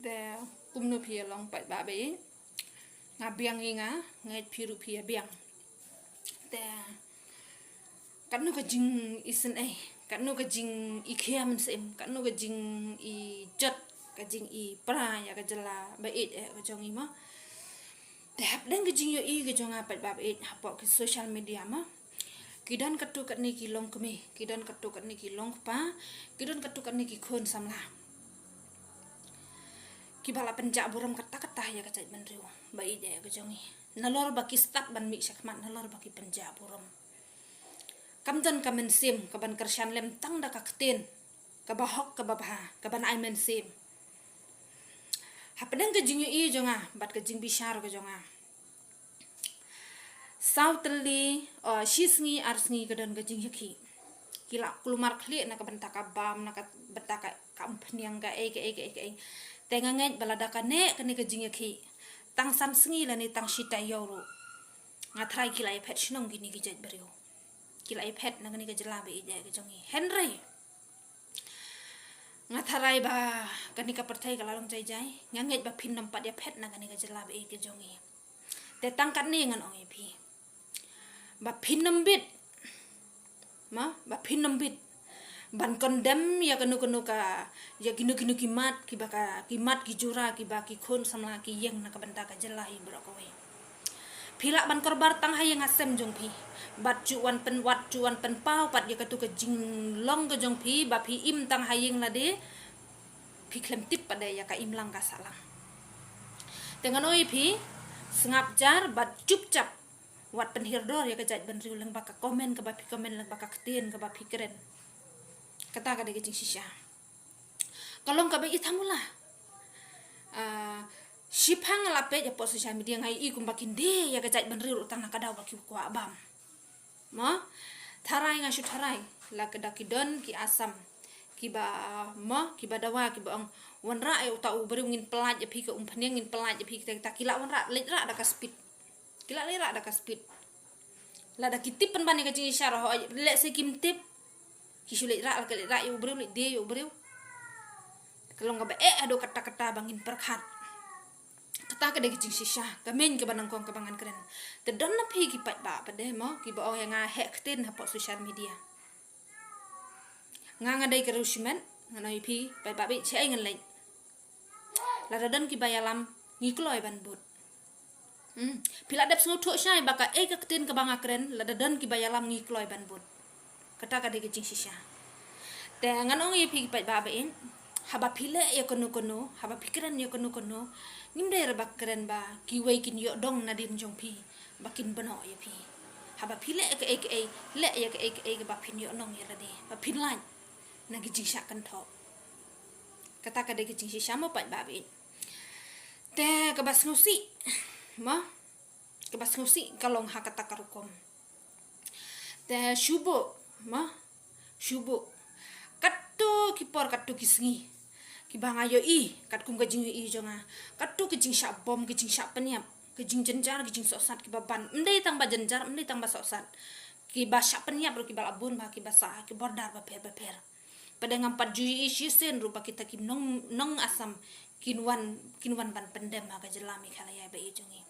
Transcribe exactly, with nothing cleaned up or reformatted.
Te kumno phi ïa long paidbah ba ïeit? Nga biang ïa nga, nga ngeit phi ruh phi ïa biang. Te katno ka jingisynei, katno ka jingikhia mynsiem, katno ka jingijot, ka jingipra ïa ka jylla ba ïeit eh ka jong i mo. Te hapdeng ka jingïohi ka jong nga paidbah ba ïeit hapoh ki social media mo, ki don katto katne ki longkmie, ki don katto katne ki longkpa, ki don katto katne ki khun samla kiba la pynjah burom katta katta ïa ka jaitbynriew ba ïeit eh ka jong i. Nalor ba ki stad ban mih shakhmat, nalor ba ki pynjah burom, kam don ka mynsiem kaban kyrshan lem tang da ka ktien kaba hok kaba bha, kaban ai mynsiem. Hapdeng ka jingïohi jong nga bad ka jingbishar ka jong nga, saw tylli, o, shi sngi ar sngi ka don ka jingïakhih. Ki la kulmar khlieh na ka bynta ka bam, na ka bynta ka, ka umphniang, ka ei ka ei ka ei ka ei. Te nga ngeit ba lada kane kane ka jingïakhih tang san sngi lane tang shi taïew ruh, nga tharai ki la ïaphet shnong kine ki jaitbynriew, ki la ïaphet na kane ka jylla ba ïeit eh ka jong i. Hynrei nga tharai ba kane ka pyrthei ka la long jai jai, nga ngeit ba phin nym pat ïaphet na kane ka jylla ba ïeit ka jong i. Te tang katne ngan ong ïa phi, ba phin nym bit, ma, ba phin nym bit ban condemn ïa kano kano ka, ïa kino kino ki mat kiba ka, ki mat ki jura kiba ki khun samla ki ïeng na ka bynta ka jylla hi baroh kawei. Phi lah ban kyrpad tang ha ïing ha sem jong phi, bad ju wan pyn, wat ju wan pynpaw pat ïa katu ka jinglong ka jong phi ba phi im tang ha ïing lade, phi khlem tip pat de ïa ka imlang ka sahlang. Te ngan ong ïa phi, sngap jar bad chupchap wat pynhiar dor ïa ka jaitbynriew lyngba ka comment kaba phi comment, lyngba ka ktien kaba phi kren. Kata ka dei ka jingshisha. Ka long kaba ïeit, tang mula, ah, shiphang la peit hapoh social media, nga ïohi kumba kin die ïa ka jaitbynriew ruh tang na ka daw ba ki kwah bam. Mo, tharai, nga shu tharai, lada ki don ki Assam kiba, mo, kiba dawa, kiba ong, wanrah ïa uta u briew, ngin pyllait ïa phi ka umphniang, ngin pyllait ïa phi kita kita, ki la wanrah, leit rah da ka speed. Ki la leit rah da ka speed. Lada ki tip pynban ïa ka jingshisha ruh, lehse kim tip, ki shu leit rah, la ki leit rah ïa u briew, leit die ïa u briew. Ka long kaba eh haduh katta katta ba ngin pyrkhat. Kata ka dei ka jingshisha, ka main kaba nyngkong kaba ngan kren. Te don na phi ki paidbah pat de mo, kiba ong ïa nga heh ktien hapoh social media. Nga, nga dei ka riewshimet, ngan ong ïa phi paidbah ba ïeit, shaei ngan leit? Lada don kiba ïalam, ngi kloi ban bud. Hmm. Phi la dep sngewthuh shai ba kaei ka ktien kaba nga kren, lada don kiba ïalam ngi kloi ban bud. Kata ka dei ka jingshisha. Te ngan ong ïa phi paidbah ba ïeit, haba phi leh ïa kano kano, haba phi kren ïa kano kano, ngim dei re ba kren ba kiwei kin ïoh dong nadien jong phi ba kin bynnoh ïa phi. Haba phi leh kaei kaei, leh ïa kaei kaei kaba phin ïoh nong ïa lade, ba phin lait na ki jingshah kynthoh. Kata ka dei ka jingshisha mo paidbah ba ïeit. Te kaba sngewsih, mo, kaba sngewsih ka long ha kata ka rukom. Te shu buh, mo, shu buh, katto ki por, katto ki sngi, kiba nga ïohi, katkum ka jingïohi jong nga, katto ki jingshah bom, ki jingshah pynïap, ki jingjynjar, ki jingsohsat kiba ban, ym dei tang ba jynjar, ym dei tang ba sohsat, kiba shah pynïap ruh kiba la bun bha, kiba sah ki border bapher bapher. Pat de ngam pat ju ïohi shisien ruh ba kita ki nong, nong Assam kin wan, kin wan ban pyndem ha ka jylla Meghalaya ba ïeit jong ngi.